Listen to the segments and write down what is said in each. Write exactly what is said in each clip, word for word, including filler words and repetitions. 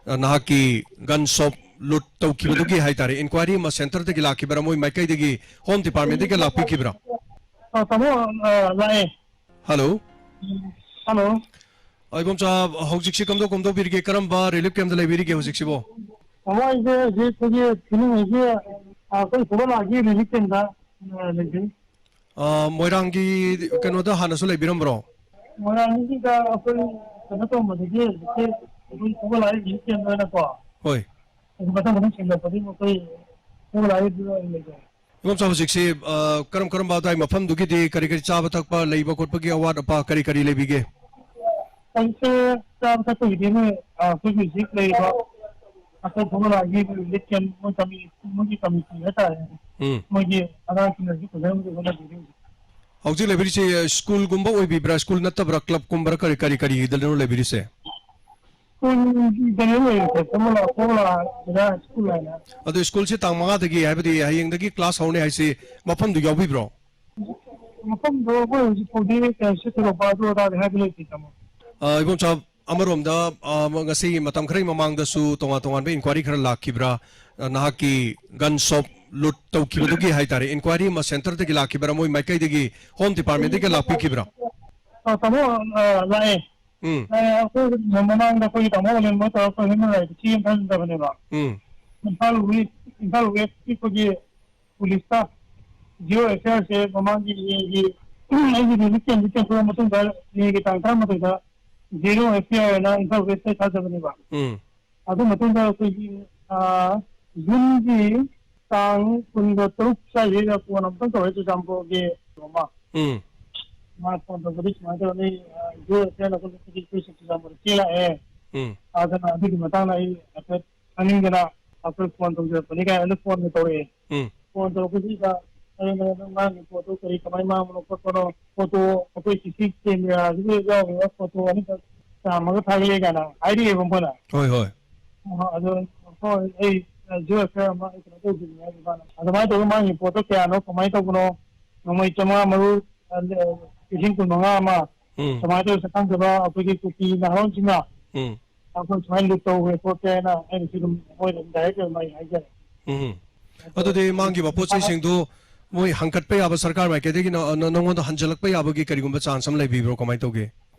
ꯑ, ꯅꯍꯥꯛꯀꯤ gun shop loot ꯇꯧꯈꯤꯕꯗꯨꯒꯤ ꯍꯥꯏꯇꯥꯔꯦ, inquiry ꯑꯃ centreꯗꯒꯤ ꯂꯥꯛꯈꯤꯕ꯭ꯔꯥ, ꯃꯣꯏ ꯃꯥꯏꯀꯩꯗꯒꯤ, Home Departmentꯗꯒꯤ ꯂꯥꯛꯄꯤꯈꯤꯕ꯭ꯔꯥ? ꯑ, ꯇꯥꯃꯣ, ꯑ, ꯂꯥꯛꯑꯦ꯫ Hello꯫ Hello꯫ ꯑ, ꯏꯕꯣꯝꯆꯥ, ꯍꯧꯖꯤꯛꯁꯤ ꯀꯝꯗꯧ ꯀꯝꯗꯧꯕꯤꯔꯤꯒꯦ? ꯀꯔꯝꯕ relief campꯇ ꯂꯩꯕꯤꯔꯤꯒꯦ ꯍꯧꯖꯤꯛꯁꯤꯕꯣ? ꯇꯥꯃꯣ, ꯑꯩꯁꯦ ꯍꯧꯖꯤꯛ ꯑꯩꯈꯣꯏꯒꯤ ꯐꯤꯅꯨꯡ ꯍꯣꯏꯒꯤ, ꯑ, ꯑꯩꯈꯣꯏ ꯁꯒꯣꯜ ꯂꯥꯏꯒꯤ relief campꯇ, ꯑ, ꯂꯩꯖꯩ꯫ ꯑ, ꯃꯣꯏꯔꯥꯡꯒꯤ ꯀꯩꯅꯣꯗ ꯍꯥꯟꯅꯁꯨ ꯂꯩꯕꯤꯔꯝꯕ꯭ꯔꯣ? ꯃꯣꯏꯔꯥꯡꯒꯤꯗ ꯑꯩꯈꯣꯏ ꯀꯩꯅꯣ ꯇꯧꯕꯗꯒꯤ ꯍꯧꯖꯤꯛꯁꯦ ꯑꯩꯈꯣꯏ ꯁꯒꯣꯜ ꯂꯥꯏ relief camp ꯑꯣꯏꯅꯀꯣ꯫ ꯍꯣꯏ꯫ ꯑꯗꯨ ꯃꯊꯪ ꯃꯊꯪ ꯁꯦꯡꯗꯣꯛꯄꯗꯤ ꯑꯩꯈꯣꯏ ꯁꯒꯣꯜ ꯂꯥꯏ ꯑꯗꯨ ꯑꯣꯏꯅ ꯂꯩꯖꯩ꯫ ꯏꯕꯣꯝꯆꯥ, ꯍꯧꯖꯤꯛꯁꯤ, ꯑ, ꯀꯔꯝ ꯀꯔꯝꯕ ꯑꯗꯨꯋꯥꯏ ꯃꯐꯝꯗꯨꯒꯤꯗꯤ ꯀꯔꯤ ꯀꯔꯤ ꯆꯥꯕ ꯊꯛꯄ ꯂꯩꯕ ꯈꯣꯠꯄꯒꯤ ꯑꯋꯥꯠ ꯑꯄꯥ ꯀꯔꯤ ꯀꯔꯤ ꯂꯩꯕꯤꯒꯦ? ꯍꯧꯖꯤꯛꯁꯦ ꯆꯥꯕ ꯊꯛꯄꯒꯤꯗꯤ ꯃꯣꯏ, ꯑ, ꯑꯩꯈꯣꯏꯒꯤ ꯍꯧꯖꯤꯛ ꯂꯩꯔꯤꯕ ꯑꯩꯈꯣꯏ ꯁꯒꯣꯜ ꯂꯥꯏꯒꯤ relief camp ꯃꯣꯏ ꯀꯃꯤ-, ꯃꯣꯏꯒꯤ committee ꯍꯥꯏꯇꯥꯔꯦ꯫ ꯎꯝ꯫ ꯃꯣꯏꯒꯤ ꯑꯉꯥꯡꯁꯤꯡꯅꯁꯨ ꯐꯖꯅ ꯍꯣꯠꯅꯕꯤꯔꯤ ꯍꯧꯖꯤꯛ꯫ ꯍꯧꯖꯤꯛ ꯂꯩꯕꯤꯔꯤꯁꯤ, ꯑ, schoolꯒꯨꯝꯕ ꯑꯣꯏꯕꯤꯕ꯭ꯔꯥ? School ꯅꯠꯇꯕ꯭ꯔꯥ? Clubꯀꯨꯝꯕꯔꯥ? ꯀꯔꯤ, ꯀꯔꯤ, ꯀꯔꯤꯗꯅꯣ ꯂꯩꯕꯤꯔꯤꯁꯦ? ꯁ꯭ꯀꯨꯜꯗꯅꯦ ꯂꯩꯔꯤꯁꯦ, ꯀꯣꯃꯣꯂꯥ, ꯀꯣꯃꯣꯂꯥ ꯁ꯭ꯀꯨꯜ ꯍꯥꯏꯅ꯫ ꯑꯗꯣ ꯁ꯭ꯀꯨꯜꯁꯦ ꯇꯥꯡ ꯃꯉꯥꯗꯒꯤ, ꯍꯥꯏꯕꯗꯤ ꯍꯌꯦꯡꯗꯒꯤ class ꯍꯧꯅꯤ ꯍꯥꯏꯁꯤ, ꯃꯐꯝꯗꯨ ꯌꯥꯎꯕꯤꯕ꯭ꯔꯣ? ꯃꯐꯝꯗꯣ ꯑꯩꯈꯣꯏ ꯍꯧꯖꯤꯛ ꯐꯥꯎꯗꯤ ꯀꯩꯁꯨ ꯊꯣꯏꯗꯣꯛꯄ ꯑꯗꯨ ꯑꯗꯥꯗꯤ ꯍꯥꯏꯕ ꯂꯩꯇꯦ, ꯇꯥꯃꯣ꯫ ꯑ, ꯏꯕꯣꯝꯆꯥ, ꯑꯃꯔꯣꯝꯗ, ꯑ, ꯉꯁꯤ ꯃꯇꯝ ꯈꯔꯒꯤ ꯃꯃꯥꯡꯗꯁꯨ ꯇꯣꯉꯥꯟ ꯇꯣꯉꯥꯟꯕ inquiry ꯈꯔ ꯂꯥꯛꯈꯤꯕ꯭ꯔꯥ? ꯑ, ꯅꯍꯥꯛꯀꯤ gun shop loot ꯇꯧꯈꯤꯕꯗꯨꯒꯤ ꯍꯥꯏꯇꯥꯔꯦ, inquiry ꯑꯃ centreꯗꯒꯤ ꯂꯥꯛꯈꯤꯕ꯭ꯔꯥ? ꯃꯣꯏ ꯃꯥꯏꯀꯩꯗꯒꯤ, Home Departmentꯗꯒꯤ ꯂꯥꯛꯄꯤꯈꯤꯕ꯭ꯔꯥ? ꯑ, ꯇꯥꯃꯣ, ꯑ, ꯂꯥꯛꯑꯦ꯫ ꯎꯝ꯫ ꯑ, ꯑꯩꯈꯣꯏ ꯃꯃꯥꯡꯗ ꯑꯩꯈꯣꯏꯒꯤ ꯇꯥꯃꯣ ꯑꯣꯂꯦꯟ ꯃꯣꯏ ꯇꯧꯔꯒ ꯑꯩꯈꯣꯏ human rights ꯆꯦ ꯑꯃ ꯊꯥꯖꯤꯟꯖꯕꯅꯦꯕ꯫ ꯎꯝ꯫ ꯏꯝꯐꯥꯜ West, ꯏꯝꯐꯥꯜ Westꯀꯤ ꯑꯩꯈꯣꯏꯒꯤ ꯄꯨꯂꯤꯁꯇ zero FIRꯁꯦ ꯃꯃꯥꯡꯒꯤ ꯃꯦꯒꯤ, ꯑꯩꯒꯤ relief campꯁꯤ ꯆꯦꯟꯊꯣꯛꯑ ꯃꯇꯨꯡꯗ ꯃꯦꯒꯤ ꯇꯥꯡ ꯇꯔꯥꯃꯥꯊꯣꯏꯗ zero FIR ꯍꯥꯏꯅ ꯏꯝꯐꯥꯜ Westꯇ ꯊꯥꯖꯕꯅꯦꯕ꯫ ꯎꯝ꯫ ꯑꯗꯨ ꯃꯇꯨꯡꯗ ꯑꯩꯈꯣꯏꯒꯤ, ꯑ, Juneꯒꯤ ꯇꯥꯡ ꯀꯨꯟꯒ ꯇꯔꯨꯛ ꯁ꯭ꯋꯥꯏꯁꯤꯗ phone ꯑꯃꯨꯛꯇꯪ ꯇꯧꯔꯦ ꯆꯨꯔꯆꯥꯟꯄꯨꯔꯒꯤ ꯑꯃ꯫ ꯎꯝ꯫ ꯃꯥ phone ꯇꯧꯕꯗꯤ ꯁꯨꯃꯥꯏꯅ ꯇꯧꯔꯅꯤ, ꯑ, zero FIR ꯑꯩꯈꯣꯏ ꯆꯨꯔꯆꯥꯟꯄꯨꯔꯗ ꯆꯦꯜꯂꯛꯑꯦ꯫ ꯎꯝ꯫ ꯑꯗꯨꯅ ꯑꯗꯨꯒꯤ ꯃꯇꯥꯡꯗ ꯑꯩ ꯍꯥꯏꯐꯦꯠ ꯈꯪꯅꯤꯡꯗꯅ ꯑꯩꯈꯣꯏ phone ꯇꯧꯖꯔꯛꯄꯅꯤ ꯀꯥꯏꯅ ꯑꯩꯅ phoneꯒ ꯇꯧꯔꯛꯑꯦ꯫ ꯎꯝ꯫ Phone ꯇꯧꯔꯛꯄꯁꯤꯗ ꯑꯩꯅ ꯑꯗꯨꯝ ꯉꯥꯡꯉꯤ ꯄꯣꯠꯇꯣ ꯀꯔꯤ ꯀꯃꯥꯏꯅ ꯉꯥꯡꯕꯅꯣ ꯈꯣꯠꯄꯅꯣ, photo ꯑꯩꯈꯣꯏ CC cameraꯁꯤꯗ ꯌꯥꯎꯔꯤꯕ photo ꯑꯅꯤꯈꯛ ꯆꯥꯝꯃꯒ ꯊꯥꯒꯠꯂꯦ ꯀꯥꯏꯅ ꯍꯥꯏꯔꯛꯑꯦꯕ ꯃꯣꯏꯅ꯫ ꯍꯣꯏ, ꯍꯣꯏ꯫ ꯑ, ꯑꯗꯣ ꯍꯣꯏ, ꯑꯩ, ꯑ, zero FIR ꯑꯃ ꯑꯩ ꯀꯩꯅꯣ ꯇꯧꯗ꯭ꯔꯤꯕꯅꯦ ꯍꯥꯏꯕ ꯃꯥꯅ꯫ ꯑꯗꯨꯃꯥꯏꯅ ꯇꯧꯔꯒ ꯃꯥꯒꯤ ꯄꯣꯠꯇꯣ ꯀꯌꯥꯅꯣ, ꯀꯃꯥꯏꯅ ꯇꯧꯕꯅꯣ, ꯅꯣꯡꯃꯩ ꯆꯥꯝꯃꯉꯥ ꯃꯔꯨ, ꯑ, ꯂꯤꯁꯤꯡ ꯀꯨꯟꯃꯉꯥ ꯑꯃ, ꯎꯝ꯫ ꯁꯨꯃꯥꯏꯅ ꯇꯧꯔꯒ ꯁꯛꯈꯪꯗꯕ ꯑꯩꯈꯣꯏꯒꯤ ꯀꯨꯀꯤ ꯅꯍꯥꯔꯣꯟꯁꯤꯡꯅ ꯎꯝ꯫ ꯑꯩꯈꯣꯏ ꯁꯨꯃꯥꯏꯅ ꯂꯨꯠ ꯇꯧꯈ꯭ꯔꯦ ꯈꯣꯠꯇ꯭ꯔꯦꯅ ꯑꯩꯅꯁꯨ ꯑꯗꯨꯝ ꯃꯣꯏꯗ ꯑꯗꯨꯝ ꯗꯥꯏꯔꯦꯛ ꯑꯗꯨꯝ ꯑꯩ ꯍꯥꯏꯖꯔꯦ꯫ ꯎꯝ꯫ ꯑꯗꯨꯗꯤ ꯃꯥꯡꯈꯤꯕ ꯄꯣꯠ ꯆꯩꯁꯤꯡꯗꯨ ꯃꯣꯏ ꯍꯪꯀꯠꯄ ꯌꯥꯕ ꯁꯔꯀꯥꯔ ꯃꯥꯏꯀꯩꯗꯒꯤ ꯅ-, ꯅ-, ꯅꯉꯣꯟꯗ ꯍꯟꯖꯤꯜꯂꯛꯄ ꯌꯥꯕꯒꯤ ꯀꯔꯤꯒꯨꯝꯕ ꯆꯥꯟꯁ ꯑꯃ ꯂꯩꯕꯤꯕ꯭ꯔꯣ? ꯀꯃꯥꯏꯅ ꯇꯧꯒꯦ?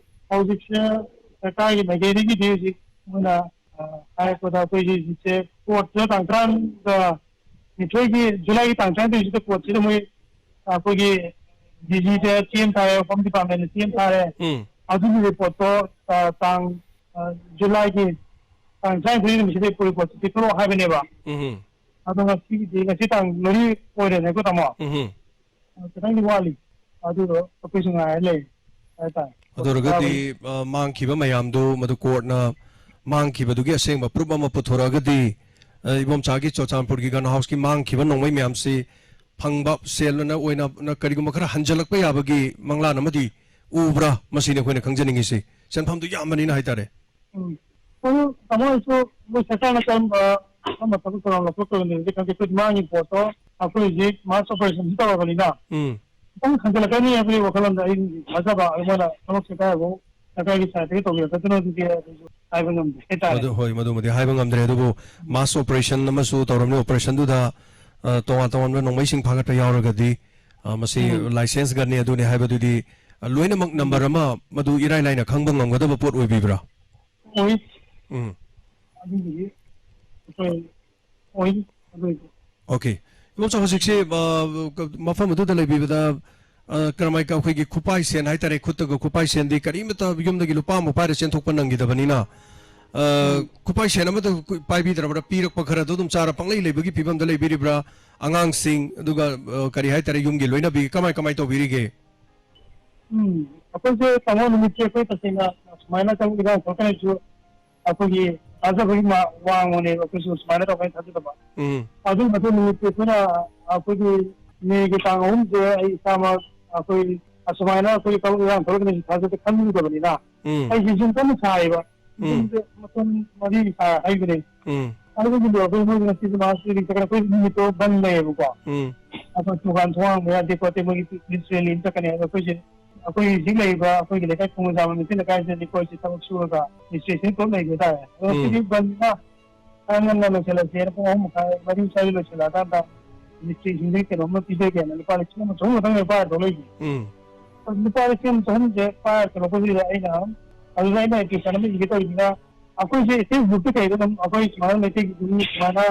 ꯍꯧꯖꯤꯛꯁꯦ ꯁꯔꯀꯥꯔꯒꯤ ꯃꯥꯏꯀꯩꯗꯒꯤꯗꯤ ꯍꯧꯖꯤꯛ ꯃꯣꯏꯅ, ꯑ, ꯍꯥꯏꯔꯛꯄꯗ ꯑꯩꯈꯣꯏꯒꯤ ꯍꯧꯖꯤꯛꯁꯦ ꯀꯣꯔꯠꯁꯤꯗ ꯇꯥꯡ ꯇꯔꯥꯒ ꯅꯤꯊꯣꯏꯒꯤ, ꯖꯨꯂꯥꯏꯒꯤ ꯇꯥꯡ ꯇꯔꯥꯅꯤꯊꯣꯏꯁꯤꯗ ꯀꯣꯔꯠꯁꯤꯗ ꯃꯣꯏ, ꯑ, ꯑꯩꯈꯣꯏꯒꯤ ꯗꯤ ꯖꯤꯗ ꯆꯦ ꯑꯃ ꯊꯥꯔꯦ, ꯍꯣꯝ ꯗꯤꯄꯥꯔꯠꯃꯦꯟꯗ ꯆꯦ ꯑꯃ ꯊꯥꯔꯦ꯫ ꯎꯝ꯫ ꯑꯗꯨꯒꯤ ꯔꯤꯄꯣꯔꯠꯇꯣ, ꯑ, ꯇꯥꯡ, ꯑ, ꯖꯨꯂꯥꯏꯒꯤ ꯇꯥꯡ ꯇꯔꯥꯅꯤꯊꯣꯏ ꯅꯨꯃꯤꯠꯁꯤꯗ ꯔꯤꯄꯣꯔꯠꯁꯤ ꯄꯤꯊꯣꯔꯛꯑꯣ ꯍꯥꯏꯕꯅꯦꯕ꯫ ꯎꯝ꯫ ꯑꯗꯣ ꯉꯁꯤꯒꯤꯗꯤ, ꯉꯁꯤ ꯇꯥꯡ ꯃꯔꯤ ꯑꯣꯏꯔꯦꯅꯦꯀꯣ, ꯇꯥꯃꯣ? ꯎꯝ꯫ ꯑ, ꯈꯤꯇꯪꯗꯤ ꯋꯥꯠꯂꯤ꯫ ꯑꯗꯨꯗꯣ ꯑꯩꯈꯣꯏꯁꯨ ꯉꯥꯏꯔ ꯂꯩ ꯍꯥꯏꯇꯥꯔꯦ꯫ ꯑꯗꯨ ꯑꯣꯏꯔꯒꯗꯤ, ꯑ, ꯃꯥꯡꯈꯤꯕ ꯃꯌꯥꯝꯗꯨ ꯃꯗꯨ ꯀꯣꯔꯠꯅ ꯃꯥꯡꯈꯤꯕꯗꯨꯒꯤ ꯑꯁꯦꯡꯕ ꯄ꯭ꯔꯨꯞ ꯑꯃ ꯄꯨꯊꯣꯔꯛꯑꯒꯗꯤ, ꯑ, ꯏꯕꯣꯝꯆꯥꯒꯤ ꯆꯨꯔꯆꯥꯟꯄꯨꯔꯒꯤ ꯒꯟ ꯍꯥꯎꯁꯀꯤ ꯃꯥꯡꯈꯤꯕ ꯅꯣꯡꯃꯩ ꯃꯌꯥꯝꯁꯤ ꯐꯪꯕ ꯁꯦꯜꯅ ꯑꯣꯏꯅ ꯅ ꯀꯔꯤꯒꯨꯝꯕ ꯈꯔ ꯍꯟꯖꯤꯜꯂꯛꯄ ꯌꯥꯕꯒꯤ ꯃꯪꯂꯥꯟ ꯑꯃꯗꯤ ꯎꯕ꯭ꯔꯥ? ꯃꯁꯤꯅꯤ ꯑꯩꯈꯣꯏꯅ ꯈꯪꯖꯅꯤꯡꯉꯤꯁꯤ꯫ ꯁꯦꯟꯐꯝꯗꯨ ꯌꯥꯝꯕꯅꯤꯅ ꯍꯥꯏꯇꯥꯔꯦ꯫ ꯎꯝ꯫ ꯑꯗꯨ ꯇꯥꯃꯣ, ꯑꯩꯁꯨ ꯃꯣꯏ ꯁꯔꯀꯥꯔꯅ ꯀꯔꯝꯕ, ꯀꯔꯝꯕ ꯊꯕꯛ ꯊꯧꯔꯝ ꯂꯧꯈꯠꯀꯗꯕꯅꯣ ꯈꯪꯗꯦ꯫ ꯑꯩꯈꯣꯏ ꯃꯥꯡꯉꯤ ꯄꯣꯠꯇꯣ ꯑꯩꯈꯣꯏ ꯍꯧꯖꯤꯛ ꯃꯥꯁ ꯑꯣꯄꯔꯦꯁꯟꯁꯨ ꯇꯧꯔꯕꯅꯤꯅ ꯎꯝ꯫ ꯈꯤꯇꯪ ꯍꯟꯖꯤꯜꯂꯛꯀꯅꯤ ꯍꯥꯏꯕꯒꯤ ꯋꯥꯈꯜꯂꯣꯟꯗ ꯑꯩ ꯊꯥꯖꯕ, ꯑꯗꯨ ꯃꯣꯏꯅ ꯊꯕꯛꯁꯦ ꯀꯥꯏꯐꯥꯎ ꯁꯔꯀꯥꯔꯒꯤ ꯁꯥꯏꯠꯇꯒꯤ ꯇꯧꯕꯤꯔꯛꯀꯗꯣꯏꯅꯣ ꯑꯗꯨꯗꯤ ꯑꯩꯈꯣꯏꯁꯨ ꯍꯥꯏꯕ ꯉꯝꯗꯦ ꯍꯥꯏꯇꯥꯔꯦ꯫ ꯃꯗꯨ, ꯍꯣꯏ, ꯃꯗꯨꯃꯗꯤ ꯍꯥꯏꯕ ꯉꯝꯗ꯭ꯔꯦ꯫ ꯑꯗꯨꯕꯨ ꯃꯥꯁ ꯑꯣꯄꯔꯦꯁꯟ ꯑꯃꯁꯨ ꯇꯧꯔꯝꯅꯤ꯫ ꯑꯣꯄꯔꯦꯁꯟꯗꯨꯗ, ꯑ, ꯇꯣꯉꯥꯟ ꯇꯣꯉꯥꯟꯕ ꯅꯣꯡꯃꯩꯁꯤꯡ ꯐꯥꯒꯠꯄ ꯌꯥꯎꯔꯒꯗꯤ, ꯑ, ꯃꯁꯤ ꯎꯝ꯫ ꯂꯥꯏꯁꯦꯟꯁ ꯒꯟꯅꯤ ꯑꯗꯨꯅꯤ ꯍꯥꯏꯕꯗꯨꯗꯤ, ꯑ, ꯂꯣꯏꯅꯃꯛ ꯎꯝ꯫ ꯅꯝꯕꯔ ꯑꯃ ꯃꯗꯨ ꯏꯔꯥꯏ ꯂꯥꯏꯅ ꯈꯪꯕ ꯉꯝꯒꯗꯕ ꯄꯣꯠ ꯑꯣꯏꯕꯤꯕ꯭ꯔꯥ? ꯑꯣꯏ꯫ ꯎꯝ꯫ ꯑꯗꯨꯒꯤꯗꯤ ꯑꯩꯈꯣꯏ ꯑꯣꯏ꯫ ꯑꯗꯨꯒꯤꯗꯤ꯫ ꯑꯣꯀꯦ꯫ ꯏꯕꯣꯝꯆꯥ, ꯍꯧꯖꯤꯛꯁꯦ, ꯑ, ꯃꯐꯝ ꯑꯗꯨꯗ ꯂꯩꯕꯤꯕꯗ, ꯑ, ꯀꯔꯝꯍꯥꯏ, ꯑꯩꯈꯣꯏꯒꯤ ꯈꯨꯄꯥꯏ ꯁꯦꯟ ꯍꯥꯏꯇꯥꯔꯦ, ꯈꯨꯠꯇꯒ ꯈꯨꯄꯥꯏ ꯁꯦꯟꯗꯤ ꯀꯔꯤꯃꯠꯇ ꯌꯨꯝꯗꯒꯤ ꯂꯨꯄꯥ ꯑꯃ ꯄꯥꯏꯔ ꯆꯦꯟꯊꯣꯛꯄ ꯅꯪꯈꯤꯗꯕꯅꯤꯅ, ꯑ, ꯎꯝ꯫ ꯈꯨꯄꯥꯏ ꯁꯦꯟ ꯑꯃꯠꯇ ꯀꯨ-, ꯄꯥꯏꯕꯤꯗ꯭ꯔꯕ꯭ꯔꯥ? ꯄꯤꯔꯛꯄ ꯈꯔꯗꯣ ꯑꯗꯨꯝ ꯆꯥꯔ ꯄꯪꯂꯩ ꯂꯩꯕꯒꯤ ꯐꯤꯕꯝꯗ ꯂꯩꯕꯤꯔꯤꯕ꯭ꯔꯥ? ꯑꯉꯥꯡꯁꯤꯡ, ꯑꯗꯨꯒ, ꯑ, ꯀꯔꯤ ꯍꯥꯏꯇꯥꯔꯦ, ꯌꯨꯝꯒꯤ ꯂꯣꯏꯅꯕꯤ ꯀꯃꯥꯏ, ꯀꯃꯥꯏ ꯇꯧꯕꯤꯔꯤꯒꯦ? ꯎꯝ, ꯑꯩꯈꯣꯏꯁꯦ ꯇꯥꯃꯣ, ꯅꯨꯃꯤꯠꯁꯦ ꯑꯩꯈꯣꯏ ꯇꯁꯦꯡꯅ ꯁꯨꯃꯥꯏꯅ ꯇꯧ-, ꯏꯔꯥꯡ ꯊꯣꯛꯀꯅꯤꯁꯨ ꯑꯩꯈꯣꯏꯒꯤ ꯊꯥꯖꯕꯒꯤ ꯃꯥ-, ꯋꯥꯡꯃꯅꯦꯕ, ꯑꯩꯈꯣꯏꯁꯨ ꯁꯨꯃꯥꯏꯅ ꯇꯧꯒꯅꯤ ꯊꯥꯖꯗꯕ꯫ ꯎꯝ꯫ ꯑꯗꯨꯒꯤ ꯃꯇꯨꯡ ꯅꯨꯃꯤꯠꯁꯦ ꯑꯩꯈꯣꯏꯅ, ꯑꯩꯈꯣꯏꯒꯤ ꯃꯦꯒꯤ ꯇꯥꯡ ꯑꯍꯨꯝꯁꯦ ꯑꯩ ꯏꯁꯥꯃꯛ ꯑꯩꯈꯣꯏ ꯑꯁꯨꯃꯥꯏꯅ ꯑꯩꯈꯣꯏ ꯊꯕꯛ ꯏꯔꯥꯡ ꯊꯣꯛꯂꯛꯀꯅꯤ ꯊꯥꯖꯗ ꯈꯟꯂꯨꯗꯕꯅꯤꯅ ꯎꯝ꯫ ꯑꯩꯁꯦ ꯌꯨꯝ ꯀꯟꯅ ꯁꯥꯔꯤꯕ꯫ ꯎꯝ꯫ ꯌꯨꯝꯁꯦ ꯃꯊꯣꯟ ꯃꯔꯤ ꯁꯥ ꯍꯩꯕꯅꯦ꯫ ꯎꯝ꯫ ꯑꯗꯨꯒꯤ ꯂꯣꯏꯔꯛꯄꯗ ꯃꯣꯏ ꯉꯁꯤꯁꯦ ꯃꯥꯁ ꯔꯤꯂꯤꯁ ꯆꯠꯀꯅꯤ꯫ ꯑꯩꯈꯣꯏ ꯅꯨꯃꯤꯠꯇꯣ ꯕꯟ ꯂꯩꯌꯦꯕꯀꯣ꯫ ꯎꯝ꯫ ꯑꯩꯈꯣꯏ ꯗꯨꯀꯥꯟ ꯊꯣꯡ ꯍꯥꯡꯕ ꯌꯥꯗꯦ ꯈꯣꯠꯇꯦ, ꯃꯣꯏꯒꯤ ꯄꯨꯂꯤꯁ ꯔꯦꯂꯤ ꯑꯃ ꯆꯠꯀꯅꯤ꯫ ꯑꯗꯣ ꯑꯩꯈꯣꯏꯁꯦ ꯑꯩꯈꯣꯏ ꯍꯧꯖꯤꯛ ꯂꯩꯔꯤꯕ ꯑꯩꯈꯣꯏꯒꯤ ꯂꯩꯀꯥꯏ ꯈꯣꯡꯖꯥꯝꯕ ꯃꯩꯇꯩ ꯂꯩꯀꯥꯏꯁꯤꯗꯗꯤ ꯑꯩꯈꯣꯏꯁꯤ ꯊꯕꯛ ꯁꯨꯔꯒ ꯔꯦꯖꯤꯁꯇ꯭ꯔꯦꯁꯟ ꯄꯨꯂꯞ ꯂꯩꯕ ꯍꯥꯏꯇꯥꯔꯦ꯫ ꯑꯗꯣ ꯎꯝ꯫ ꯁꯤꯗꯤ ꯕꯟꯅꯤꯅ ꯈꯔ ꯉꯟꯅ ꯂꯣꯏꯁꯤꯜꯂꯁꯦꯅ ꯄꯨꯡ ꯑꯍꯨꯝ ꯃꯈꯥꯏ, ꯃꯔꯤ ꯁ꯭ꯋꯥꯏꯗ ꯂꯣꯏꯁꯤꯜꯂꯛꯑꯀꯥꯟꯗ ꯔꯦꯖꯤꯁꯇ꯭ꯔꯦꯁꯟꯗꯒꯤ ꯀꯩꯅꯣꯝꯃ ꯄꯤꯖꯒꯦꯅ ꯂꯨꯄꯥ ꯂꯤꯁꯤꯡ ꯑꯃ ꯆꯍꯨꯝ ꯈꯛꯇꯪ ꯂꯩ ꯄꯥꯏꯔ ꯊꯣꯛꯂꯛꯏꯁꯦ꯫ ꯎꯝ꯫ ꯂꯨꯄꯥ ꯂꯤꯁꯤꯡ ꯑꯃ ꯆꯍꯨꯝꯁꯦ ꯄꯥꯏꯔ ꯊꯣꯛꯂꯛꯄꯁꯤꯗ ꯑꯩꯅ ꯑꯗꯨꯗ ꯑꯩꯅ ꯑꯦꯄ꯭ꯂꯤꯀꯦꯁꯟ ꯑꯃ ꯏꯒꯦ ꯇꯧꯔꯤꯁꯤꯅ ꯑꯩꯈꯣꯏꯁꯦ ꯐꯦꯁꯕꯨꯛꯇ ꯀꯩꯗ ꯑꯗꯨꯝ ꯑꯩꯈꯣꯏ ꯁꯨꯃꯥꯏꯅ ꯃꯩꯇꯩꯒꯤ ꯃꯤ ꯁꯨꯃꯥꯏꯅ,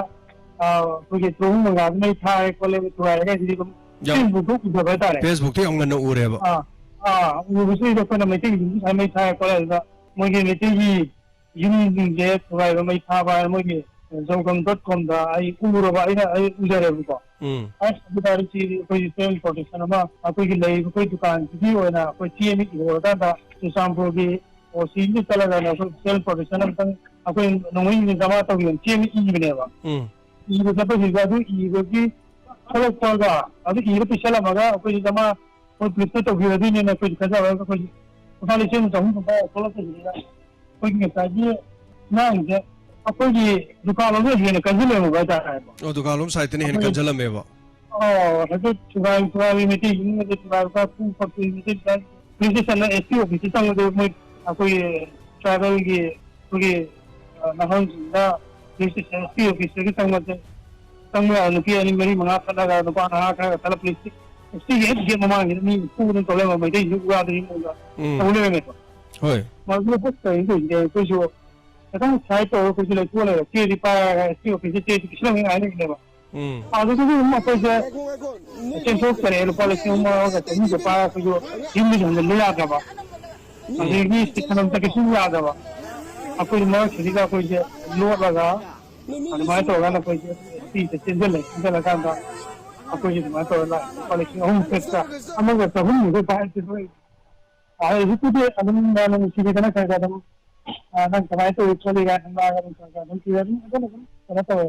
ꯑ, ꯑꯩꯈꯣꯏꯒꯤ ꯇ꯭ꯔꯣꯍꯨ ꯃꯪꯒꯥꯗ ꯃꯩ ꯊꯥꯔꯦ ꯈꯣꯠꯂꯦ ꯊꯨꯒꯥꯏꯔꯦ ꯍꯥꯏꯁꯤꯗꯤ ꯑꯗꯨꯝ ꯌꯥꯝ ꯐꯦꯁꯕꯨꯛꯇ ꯎꯖꯕ ꯍꯥꯏꯇꯥꯔꯦ꯫ ꯐꯦꯁꯕꯨꯛꯇ ꯌꯥꯝ ꯉꯟꯅ ꯎꯔꯦꯕ꯫ ꯑꯥ, ꯑꯥ, ꯎꯕꯁꯤꯗ ꯑꯩꯈꯣꯏꯅ ꯃꯩꯇꯩꯒꯤ ꯃꯤ ꯁꯨꯃꯥꯏꯅ ꯃꯩ ꯊꯥꯔꯦ ꯈꯣꯠꯂꯦ ꯑꯗꯨꯗ ꯃꯣꯏꯒꯤ ꯃꯩꯇꯩꯒꯤ ꯌꯨꯝꯁꯤꯡꯁꯦ ꯊꯨꯒꯥꯏꯕ ꯃꯩ ꯊꯥꯕ ꯍꯥꯏꯅ ꯃꯣꯏꯒꯤ ꯖꯧꯒꯝ ꯗꯣꯠ ꯀꯣꯝꯗ ꯑꯩ ꯎꯔꯕ, ꯑꯩꯅ, ꯑꯩ ꯎꯖꯔꯦꯕꯀꯣ꯫ ꯎꯝ꯫ ꯑꯁ, ꯑꯗꯨ ꯇꯥꯔꯗꯤ ꯁꯤ ꯑꯩꯈꯣꯏꯒꯤ ꯁꯦꯜꯐ ꯄ꯭ꯔꯣꯇꯦꯛꯁꯟ ꯑꯃ ꯑꯩꯈꯣꯏꯒꯤ ꯂꯩꯔꯤꯕ ꯑꯩꯈꯣꯏ ꯗꯨꯀꯥꯟꯁꯤꯒꯤ ꯑꯣꯏꯅ ꯑꯩꯈꯣꯏ ꯆꯦ ꯑꯃ ꯏꯍꯧꯔꯀꯥꯟꯗ ꯆꯨꯔꯆꯥꯟꯄꯨꯔꯒꯤ ꯑꯣ ꯁꯤꯗ ꯆꯠꯂꯒꯅꯦ ꯑꯩꯈꯣꯏ ꯁꯦꯜꯐ ꯄ꯭ꯔꯣꯇꯦꯛꯁꯟ ꯑꯃꯇꯪ ꯑꯩꯈꯣꯏ ꯅꯣꯡꯃꯩ ꯅꯨꯃꯤꯠ ꯆꯥꯝꯃꯉꯥ ꯇꯧꯕꯤꯌꯣ ꯆꯦ ꯑꯃ ꯏꯕꯅꯦꯕ꯫ ꯎꯝ꯫ ꯏꯕ ꯆꯠꯄꯁꯤꯗ ꯑꯗꯨ ꯏꯕꯒꯤ ꯊꯣꯛꯂꯛꯄꯒ ꯑꯗꯨ ꯏꯕ ꯄꯤꯁꯜꯂꯝꯃꯒ ꯑꯩꯈꯣꯏꯁꯤ ꯆꯥꯝꯃꯉꯥ ꯑꯩꯈꯣꯏ ꯄꯨꯂꯤꯁꯇ ꯇꯧꯕꯤꯔꯗꯣꯏꯅꯦꯅ ꯑꯩꯈꯣꯏꯁꯨ ꯈꯟꯖꯔꯒ ꯑꯩꯈꯣꯏꯁꯨ ꯂꯨꯄꯥ ꯂꯤꯁꯤꯡ ꯑꯃ ꯆꯍꯨꯝ ꯈꯛꯇ ꯊꯣꯛꯂꯛꯄꯁꯤꯗ ꯑꯩꯈꯣꯏꯒꯤ ꯉꯁꯥꯏꯒꯤ ꯑꯉꯥꯡꯁꯦ ꯑꯩꯈꯣꯏꯒꯤ ꯗꯨꯀꯥꯟ ꯂꯣꯝꯗ ꯍꯦꯟꯅ ꯀꯟꯁꯤꯜꯂꯦꯕ ꯍꯥꯏꯇꯥꯔꯦ꯫ ꯑꯣ, ꯗꯨꯀꯥꯟ ꯂꯣꯝ ꯁꯥꯏꯠꯇꯅ ꯍꯦꯟꯅ ꯑꯩꯈꯣꯏ ꯀꯟꯁꯤꯜꯂꯝꯃꯦꯕ꯫ ꯑꯣ, ꯍꯥꯏꯐꯦꯠ ꯊꯨꯒꯥꯏ, ꯊꯨꯒꯥꯏꯕꯤ ꯃꯩꯇꯩꯁꯤꯡ ꯑꯗꯩ ꯊꯨꯒꯥꯏꯕ ꯈꯔ ꯐꯨ ꯈꯣꯠꯄꯤ ꯃꯩꯇꯩ ꯈꯔ ꯄꯨꯂꯤꯁ ꯁ꯭ꯇꯦꯁꯟꯗ ꯑꯦꯁ ꯄꯤ ꯑꯣꯐꯤꯁꯇ ꯆꯪꯕꯗ ꯃꯣꯏ ꯑꯩꯈꯣꯏꯒꯤ ꯇ꯭ꯔꯥꯏꯕꯦꯜꯒꯤ ꯑꯩꯈꯣꯏꯒꯤ, ꯑ, ꯅꯍꯥꯔꯣꯜꯁꯤꯡꯗ ꯄꯨꯂꯤꯁ ꯁ꯭ꯇꯦꯁꯟ ꯑꯦꯁ ꯄꯤ ꯑꯣꯐꯤꯁꯇꯒꯤ ꯆꯪꯕꯁꯦ ꯆꯪꯕ ꯌꯥꯕ ꯅꯨꯄꯤ ꯑꯅꯤ ꯃꯔꯤ ꯃꯉꯥ ꯈꯠꯂꯒ ꯅꯨꯄꯥ ꯅꯍꯥ ꯈꯔꯒ ꯈꯠꯂ ꯄꯨꯂꯤꯁ ꯑꯦꯁ ꯄꯤꯒꯤ ꯍꯦꯛ ꯒꯦꯠ ꯃꯃꯥꯡꯁꯤꯗ ꯃꯤ ꯐꯨꯗꯅ ꯇꯧ ꯂꯩꯔꯝꯕ ꯃꯩꯇꯩꯁꯤꯡꯗꯨ ꯎ ꯋꯥꯗꯒꯤ ꯃꯑꯣꯡꯗ ꯎꯝ꯫ ꯇꯧ ꯂꯩꯔꯝꯃꯦꯕ꯫ ꯍꯣꯏ꯫ ꯃꯗꯨꯗ ꯍꯣꯏ ꯀꯔꯤꯅꯣ ꯇꯧꯔꯤꯁꯦ ꯑꯩꯈꯣꯏꯁꯨ ꯈꯤꯇꯪ ꯁꯥꯏꯠ ꯇꯧꯔꯒ ꯑꯩꯈꯣꯏꯁꯨ ꯂꯩꯊꯣꯛꯑ ꯂꯩꯔꯦ꯫ ꯆꯦꯗꯤ ꯄꯥꯏꯔꯒ ꯑꯦꯁ ꯄꯤ ꯑꯣꯐꯤꯁꯇ ꯆꯦꯁꯤ ꯄꯤꯁꯤꯜꯂꯝꯃꯦ ꯍꯥꯏꯅꯔꯤꯅꯦꯕ꯫ ꯎꯝ꯫ ꯑꯗꯨꯗꯒꯤ ꯑꯃꯨꯛ ꯑꯩꯈꯣꯏꯁꯦ ꯆꯦꯟꯊꯣꯛꯆꯔꯛꯑꯦ꯫ ꯂꯨꯄꯥ ꯂꯤꯁꯤꯡ ꯑꯃꯒ ꯆꯅꯤꯗꯣ ꯄꯥꯏꯔꯒ ꯑꯩꯈꯣꯏꯁꯨ ꯌꯨꯝꯗꯁꯨ ꯍꯟꯖꯤꯟꯕ ꯌꯥꯗ꯭ꯔꯕ꯫ ꯎꯝ꯫ ꯑꯗꯒꯤ ꯁꯤ ꯀꯩꯅꯣꯝꯇ ꯀꯩꯁꯨ ꯌꯥꯗꯕ꯫ ꯑꯩꯈꯣꯏ ꯃꯔꯛꯁꯤꯗ ꯑꯩꯈꯣꯏꯁꯦ ꯂꯣꯠꯂꯒ ꯑꯗꯨꯃꯥꯏꯅ ꯇꯧꯔꯒ ꯑꯩꯈꯣꯏꯁꯦ ꯁꯤꯁꯦ ꯆꯦꯟꯁꯤꯜꯂꯦ꯫ ꯆꯦꯟꯁꯤꯜꯂꯀꯥꯟꯗ ꯑꯩꯈꯣꯏꯁꯦ ꯑꯗꯨꯃꯥꯏꯅ ꯇꯧꯔꯒ ꯂꯥꯛꯑꯦ꯫ ꯂꯨꯄꯥ ꯂꯤꯁꯤꯡ ꯑꯍꯨꯝ ꯆꯠꯇ ꯑꯃꯒ ꯆꯍꯨꯝ ꯃꯨꯛꯇ ꯄꯥꯏꯔꯛꯇꯦ꯫ ꯍꯣꯏ꯫ ꯑꯗꯩ ꯍꯧꯖꯤꯛꯄꯨꯗꯤ ꯑꯗꯨꯝ ꯌꯥꯝꯅ ꯅꯨꯡꯁꯤꯕꯤꯗꯅ ꯈꯔ ꯈꯔ ꯑꯗꯨꯝ, ꯑ, ꯅꯪ ꯀꯃꯥꯏꯅ ꯇꯧꯔꯤ ꯈꯣꯠꯂꯤ ꯀꯥꯏꯅ ꯍꯪꯂꯛꯑꯒ ꯑꯗꯨꯝ ꯈꯔ ꯈꯔ ꯑꯗꯨꯝ ꯄꯤꯔꯦ꯫ ꯑꯗꯨꯝ ꯐꯖꯅ ꯑꯗꯨꯝ ꯀꯩꯅꯣ ꯇꯧꯋꯦ꯫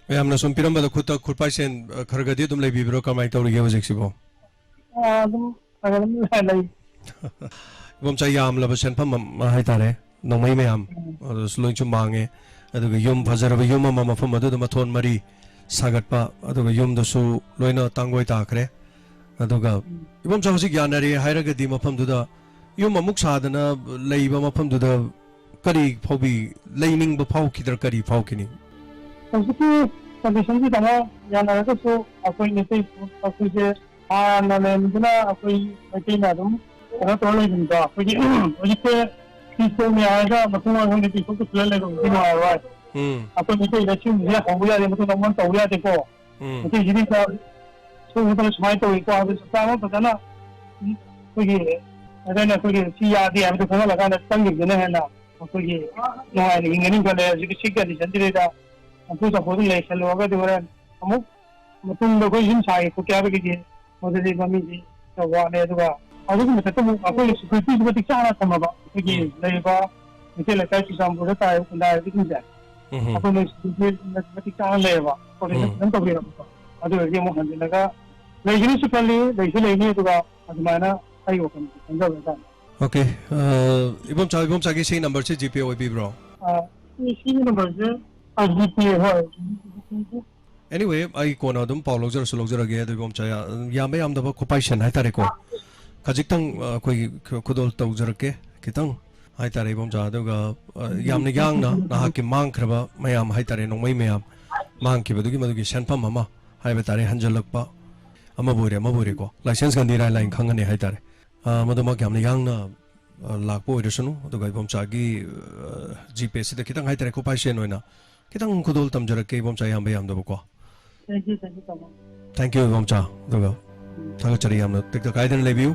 ꯃꯌꯥꯝꯅ ꯁꯨꯝ ꯄꯤꯔꯝꯕꯗ ꯈꯨꯠꯇ ꯈꯨꯠꯄꯥꯏꯁꯦꯟ, ꯑ, ꯈꯔ ꯈꯔꯗꯤ ꯑꯗꯨꯝ ꯂꯩꯕꯤꯕ꯭ꯔꯣ? ꯀꯃꯥꯏꯅ ꯇꯧꯔꯤꯒꯦ ꯍꯧꯖꯤꯛꯁꯤꯕꯣ? ꯑ, ꯑꯗꯨꯝ ꯈꯔ ꯈꯔ ꯑꯗꯨꯝ ꯂꯩ꯫ ꯏꯕꯣꯝꯆꯥ, ꯌꯥꯝꯂꯕ ꯁꯦꯟꯐꯝ ꯑꯃ ꯍꯥꯏꯇꯥꯔꯦ, ꯅꯣꯡꯃꯩ ꯃꯌꯥꯝ꯫ ꯎꯝ꯫ ꯑꯗꯨꯁꯨ ꯂꯣꯏꯅꯁꯨ ꯃꯥꯡꯉꯦ꯫ ꯑꯗꯨꯒ ꯌꯨꯝ, ꯐꯖꯔꯕ ꯌꯨꯝ ꯑꯃ ꯃꯐꯝ ꯑꯗꯨꯗ ꯃꯊꯣꯟ ꯃꯔꯤ ꯁꯥꯒꯠꯄ, ꯑꯗꯨꯒ ꯌꯨꯝꯗꯨꯁꯨ ꯂꯣꯏꯅ ꯇꯥꯡꯒꯣꯏ ꯇꯥꯈ꯭ꯔꯦ꯫ ꯑꯗꯨꯒ ꯏꯕꯣꯝꯆꯥ ꯍꯧꯖꯤꯛ ꯌꯥꯅꯔꯦ ꯍꯥꯏꯔꯒꯗꯤ ꯃꯐꯝꯗꯨꯗ ꯌꯨꯝ ꯑꯃꯨꯛ ꯁꯥꯗꯅ ꯂꯩꯕ ꯃꯐꯝꯗꯨꯗ ꯀꯔꯤ ꯐꯥꯎꯕꯤ, ꯂꯩꯅꯤꯡꯕ ꯐꯥꯎꯈꯤꯗ꯭ꯔꯥ, ꯀꯔꯤ ꯐꯥꯎꯈꯤꯅꯤ? ꯍꯧꯖꯤꯛꯀꯤ ꯀꯟꯗꯤꯁꯟꯁꯤꯗ ꯑꯃ ꯌꯥꯅꯔꯒꯁꯨ ꯑꯩꯈꯣꯏ ꯃꯩꯇꯩ ꯑꯩꯈꯣꯏꯁꯦ ꯍꯥꯟꯅ ꯂꯩꯔꯝꯃꯤꯗꯨꯅ ꯑꯩꯈꯣꯏ ꯃꯩꯇꯩꯅ ꯑꯗꯨꯝ ꯀꯩꯅꯣ ꯇꯧꯔ ꯂꯩꯕꯅꯤꯗꯣ꯫ ꯑꯩꯈꯣꯏꯒꯤ ꯍꯧꯖꯤꯛꯁꯦ ꯐꯤ ꯁꯣꯝꯃꯦ ꯍꯥꯏꯔꯒ ꯃꯇꯨꯡ ꯑꯣꯏꯔꯒ ꯍꯧꯖꯤꯛ ꯐꯤꯁꯣꯝꯗ ꯐꯤꯜꯂ ꯂꯩꯕꯕꯨꯗꯤ ꯅꯨꯡꯉꯥꯏꯔꯣꯏ꯫ ꯎꯝ꯫ ꯑꯩꯈꯣꯏ ꯃꯩꯇꯩꯗ ꯁꯤꯒꯨꯝꯕꯁꯦ ꯍꯧꯕ ꯌꯥꯗꯦ, ꯃꯇꯨꯡꯗ ꯑꯃꯨꯛ ꯇꯧꯕ ꯌꯥꯗꯦꯀꯣ꯫ ꯎꯝ꯫ ꯃꯩꯇꯩꯁꯤꯗꯤ ꯁꯨꯝ ꯁꯨꯝ ꯁꯨꯃꯥꯏꯅ ꯇꯧꯏꯀꯣ ꯍꯥꯏꯕꯗꯨ ꯆꯞ ꯆꯥꯕ ꯐꯖꯅ ꯑꯩꯈꯣꯏꯒꯤ ꯑꯗꯨꯅ ꯑꯩꯈꯣꯏꯒꯤ ꯁꯤ ꯌꯥꯗꯦ ꯍꯥꯏꯕꯗꯨ ꯈꯪꯍꯜꯂꯀꯥꯟꯗ ꯆꯪꯈꯤꯕꯗꯨꯅ ꯍꯦꯟꯅ ꯑꯩꯈꯣꯏꯒꯤ ꯅꯨꯡꯉꯥꯏꯅ ꯍꯤꯡꯒꯅꯤ ꯈꯜꯂꯦ꯫ ꯍꯧꯖꯤꯛꯀꯤ ꯁꯤ ꯀꯟꯗꯤꯁꯟꯁꯤꯗꯩꯗ ꯅꯝꯐꯨ ꯁꯥꯐꯨꯗ ꯂꯩꯁꯜꯂꯨꯔꯒꯗꯤ ꯍꯣꯔꯦꯟ ꯑꯃꯨꯛ ꯃꯇꯨꯡꯗ ꯑꯩꯈꯣꯏ ꯌꯨꯝ ꯁꯥꯒꯦ ꯈꯣꯠꯀꯦ ꯍꯥꯏꯕꯒꯤꯗꯤ ꯃꯗꯨꯗꯤ ꯃꯃꯤꯗꯤ ꯈꯔ ꯋꯥꯠꯂꯦ꯫ ꯑꯗꯨꯒ ꯑꯗꯨꯒꯤ ꯃꯊꯛꯇ ꯑꯃꯨꯛ ꯑꯩꯈꯣꯏꯒꯤ ꯁꯦꯀ꯭ꯌꯨꯔꯤꯇꯤꯁꯨ ꯃꯇꯤꯛ ꯆꯥꯅ ꯊꯝꯃꯕ ꯑꯩꯈꯣꯏꯒꯤ ꯎꯝ꯫ ꯂꯩꯔꯤꯕ ꯃꯩꯇꯩ ꯂꯩꯀꯥꯏ ꯆꯨꯔꯆꯥꯟꯄꯨꯔꯗ ꯇꯥꯔꯤꯕ ꯈꯨꯟꯗꯥꯔꯤꯕꯁꯤꯡꯁꯦ ꯎꯝ꯫ ꯑꯩꯈꯣꯏ ꯃꯣꯏ ꯁꯦꯀ꯭ꯌꯨꯔꯤꯇꯤ ꯃꯇꯤꯛ ꯆꯥꯅ ꯂꯩꯌꯦꯕ꯫ ꯄ꯭ꯔꯣꯇꯦꯛꯁꯟ ꯎꯝ꯫ ꯐꯖꯅ ꯇꯧꯕꯤꯔꯕꯀꯣ꯫ ꯑꯗꯨ ꯑꯣꯏꯔꯗꯤ ꯑꯃꯨꯛ ꯍꯟꯖꯤꯜꯂꯒ ꯂꯩꯒꯅꯤꯁꯨ ꯈꯜꯂꯤ, ꯂꯩꯁꯨ ꯂꯩꯅꯤ꯫ ꯑꯗꯨꯒ ꯑꯗꯨꯃꯥꯏꯅ ꯑꯩꯒꯤ ꯋꯥꯈꯜꯗ ꯈꯟꯖꯕ ꯍꯥꯏꯇꯥꯔꯦ꯫ ꯑꯣꯀꯦ꯫ ꯑ, ꯏꯕꯣꯝꯆꯥ, ꯏꯕꯣꯝꯆꯥꯒꯤ ꯁꯤ ꯅꯝꯕꯔꯁꯦ ꯖꯤꯄꯦ ꯑꯣꯏꯕꯤꯕ꯭ꯔꯣ? ꯑ, ꯁꯤ, ꯁꯤꯒꯤ ꯅꯝꯕꯔꯁꯦ, ꯑ, ꯖꯤꯄꯦ, ꯍꯣꯏ꯫ Anyway, ꯑꯩ ꯀꯣꯟꯅ ꯑꯗꯨꯝ ꯄꯥꯎ ꯂꯧꯖꯔꯁꯨ ꯂꯧꯖꯔꯒꯦ꯫ ꯑꯗꯨ ꯏꯕꯣꯝꯆꯥ, ꯌꯥ-, ꯌꯥꯝꯕ ꯌꯥꯝꯗꯕ ꯈꯨꯄꯥꯏꯁꯟ ꯍꯥꯏꯇꯥꯔꯦꯀꯣ꯫ ꯈꯖꯤꯛꯇꯪ, ꯑ, ꯑꯩꯈꯣꯏꯒꯤ ꯈꯨ-, ꯈꯨꯗꯣꯜ ꯇꯧꯖꯔꯛꯀꯦ꯫ ꯈꯤꯇꯪ ꯍꯥꯏꯇꯥꯔꯦ ꯏꯕꯣꯝꯆꯥ꯫ ꯑꯗꯨꯒ, ꯑ, ꯌꯥꯝꯅ ꯌꯥꯡꯅ ꯅꯍꯥꯛꯀꯤ ꯃꯥꯡꯈ꯭ꯔꯕ ꯃꯌꯥꯝ ꯍꯥꯏꯇꯥꯔꯦ, ꯅꯣꯡꯃꯩ ꯃꯌꯥꯝ ꯃꯥꯡꯈꯤꯕꯗꯨꯒꯤ ꯃꯗꯨꯒꯤ ꯁꯦꯟꯐꯝ ꯑꯃ ꯍꯥꯏꯕ ꯇꯥꯔꯦ, ꯍꯟꯖꯜꯂꯛꯄ ꯑꯃꯕꯨ ꯑꯣꯏꯔꯦ, ꯑꯃꯕꯨ ꯑꯣꯏꯔꯦꯀꯣ, ꯂꯥꯏꯁꯦꯟꯁ ꯒꯥꯟꯙꯤ ꯔꯥꯏ ꯂꯥꯏꯟ ꯈꯪꯒꯅꯤ ꯍꯥꯏꯇꯥꯔꯦ꯫ ꯑ, ꯃꯗꯨꯃꯛ ꯌꯥꯝꯅ ꯌꯥꯡꯅ, ꯑ, ꯂꯥꯛꯄ ꯑꯣꯏꯔꯁꯅꯨ꯫ ꯑꯗꯨꯒ ꯏꯕꯣꯝꯆꯥꯒꯤ, ꯑ, ꯖꯤꯄꯦꯁꯤꯗ ꯈꯤꯇꯪ ꯍꯥꯏꯇꯥꯔꯦ, ꯈꯨꯄꯥꯏꯁꯦꯟ ꯑꯣꯏꯅ ꯈꯤꯇꯪ ꯈꯨꯗꯣꯜ ꯇꯝꯖꯔꯛꯀꯦ ꯏꯕꯣꯝꯆꯥ, ꯌꯥꯝꯕ ꯌꯥꯝꯗꯕꯀꯣ꯫ Thank you, thank you, ꯇꯥꯃꯣ꯫ Thank you, Ibomcha. ꯑꯗꯨꯒ ꯎꯝ꯫ ꯊꯥꯒꯠꯆꯔꯤ ꯌꯥꯝꯅ, ꯇꯦꯛꯇ ꯀꯥꯏꯗꯅ ꯂꯩꯕꯤꯌꯨ꯫